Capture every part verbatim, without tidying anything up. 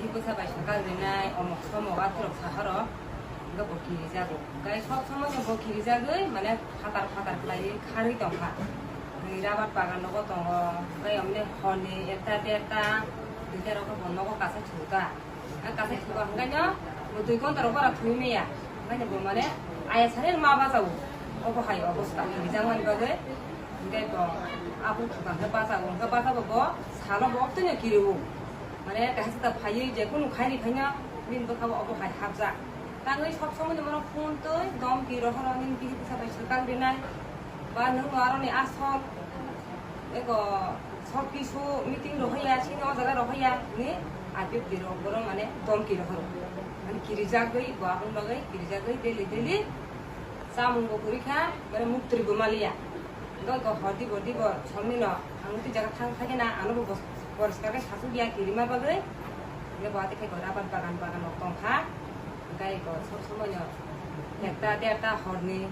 Bwsa bai swkang rinai, omok somok akhirok saharo, hwnkhe bo kirijago. Hwnkhe sob somoi no bo kirijagwi, mane phatar phatar khlaiwi kharwi tongkha. Hwnwi rabar bagan nogo tongo, hwnkhe omne horni ekta derta, duita rok bo nogo kasa thukha. Ang kasa thukha hwnkhe no bo dui ghonta rok bara thwi maya. Hwnkhe bo mane aya sari ma bachago. Obo hai obosta kirijak mani bagwi. Hwnkhe bo aphuru thukha hwnkhe bachago, hwnkhe bachabo bo salo bo oktwino kiriwo. Mane kaisa ta phaiwi je kunu khairi phaino bini bwkhao obo hai hapjak. Tangwi sob somoi ni bono phone twi domki rohoro nini bihik bwsa bai swkang rinai. Ba nwng no aroni asol eko sor kisu meeting rohoya, sini o jaga rohoya ni R P F D rok bono mane domki rohoro. Mane kirijagwi bo aboni bagwi kirijagwi daily daily chamung bo kwrwi kha, mane muktwi bo maliya. Hwnkhe hor di bo di bo somni no ang twi jaga thang kha khe na ano bo bos-, poriskar khe sasu biya kirima bagwi. Hwnkhe bo ate khe ko rabar bagan bagan rok tong kha. Hwnkhe ko sob somoi no ekta derta horni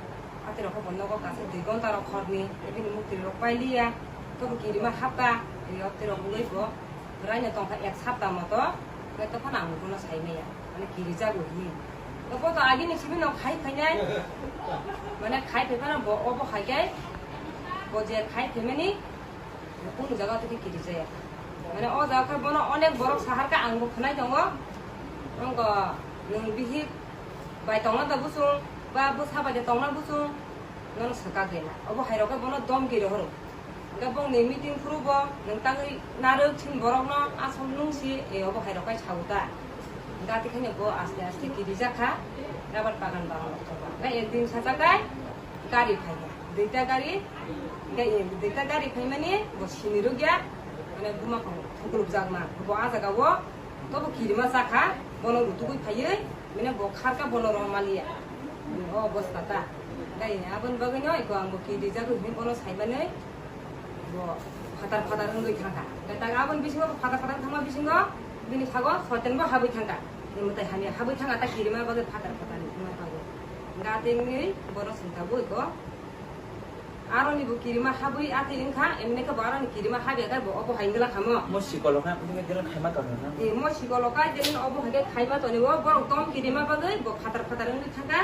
ate rok bo nogo kasa dui ghonta rok horni bini muktwi rok pai liya. Tobo kirima hapka, ate rok wngwi bo. Bwraino tongkha ek sapta moto, hwnkhe tokhono ang bono sai maya, mane kirijago hinwi. Bo to agini simi no khai phainai, mane khai phaiphano bo obo hai khe, bo je khai phaimani, kunu jaga tei kirijaya. Mane o jaga khe bono onek borok sahar khe ang bo khwnai tongo, wngkha nwng bihik bai tongna da busung, ba bwsa bai de tongna busung, nono swkak de na. Obo hai rok khe bono domki rohoro. Hwnkhe bongni meeting phuru bo nwng tangwi narwk sini borokno aswk nung si, e, obo hai rok kai sago ta. Hwnkhe ati khaino bo aste aste kirijak kha, rabar bagan bagan rok thangkha. Hwnkhe ekdin sacha kai gari phai kha, duita gari, hwnkhe, e, duita gari phaimani bo sini rwkya, mane buma kong thuklubjak ma. Bo a jaga o tobo kirima cha kha, bono rutugwi phaiwi, mane bo kharka bono rom maliya. O obosta ta. Hwnkhe aboni bagwino eko ang bo kirijak hinwi bono saimani. Bo phatar phatar wngwi thangkha. Hwnkhe tak aboni bisingo bo phatar phatar thangma bisingo bini sago soitan bo habwi thangkha. Ni mwtai hamya habwi thangkha ta kirima bagwi phatar phatar ni wngma bagwi. Hwnkhe atwngwi bono sengkha bo eko. Aroni bo kirima habwi atwi wngkha, emne khe bo aroni kirima habya khe bo obo hai wngla khamo. Mo sikolo kha, bini gelo khaima tongo na? E, mo sikolo kai, je obo hai khe khaima toni bo, borok tom kirima bagwi bo phatar phatar wngwi thangkha.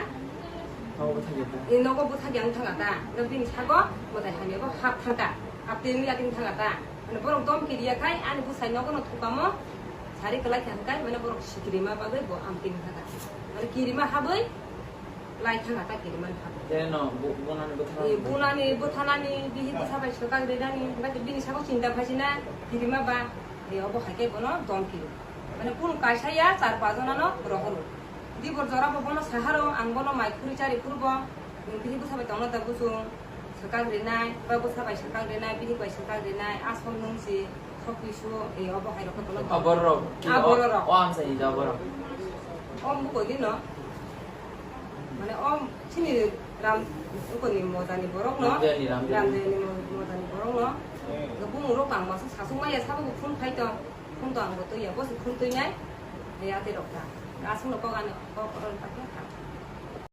Nogo bwthakya ta. E, nogo bwthakya wng thangkha ta. Hwnkhe bini sago mwtai hamya bo hap thangkha. Hap twi wngwi atwi wng thangkha ta. Mane borok dom kiriya khai ani bwsai nogo no thukamo sari kwlai kha hwnkhe mane borok sikirima bagwi bo amtwi wng thangkha. Mane kirima habwi lai thangkha ta kirima ni habwi. Jeno bu-, bunani bwthana. E, bunani bwthanani bihi bwsa bai swkang rinani, hwnkhe bini sago chinta phaisina kirima ba, e, obo hai khe bono dom kiri. Mane kunu kaisa ya char pach jona no rohoro. Dibor jora bo bono saharo, ang bono mai khuri chari phuru bo, nwng bihi bwsa bai tongna da bujung, swkang rinai, ba bwsa bai swkang rinai, bihi bai swkang rinai, asol nung si, sok kisu, e, obo hai rok bono. Abor rok, ki, abor o, rok. O ang sai da abor rok. O mukoi dino. Mane o chini ram, ukoni mojani borok no. Ramdayani, Ramdayani. Ramdayani mo-, mojani borok no. Ga bumung rok tang masa sasuk maya sabo bo phun khai to. Phun to ang bo tuya, bo se phun tui nai. E, ate rok ta. Asung no kok ano, kok, kok, kok, kok.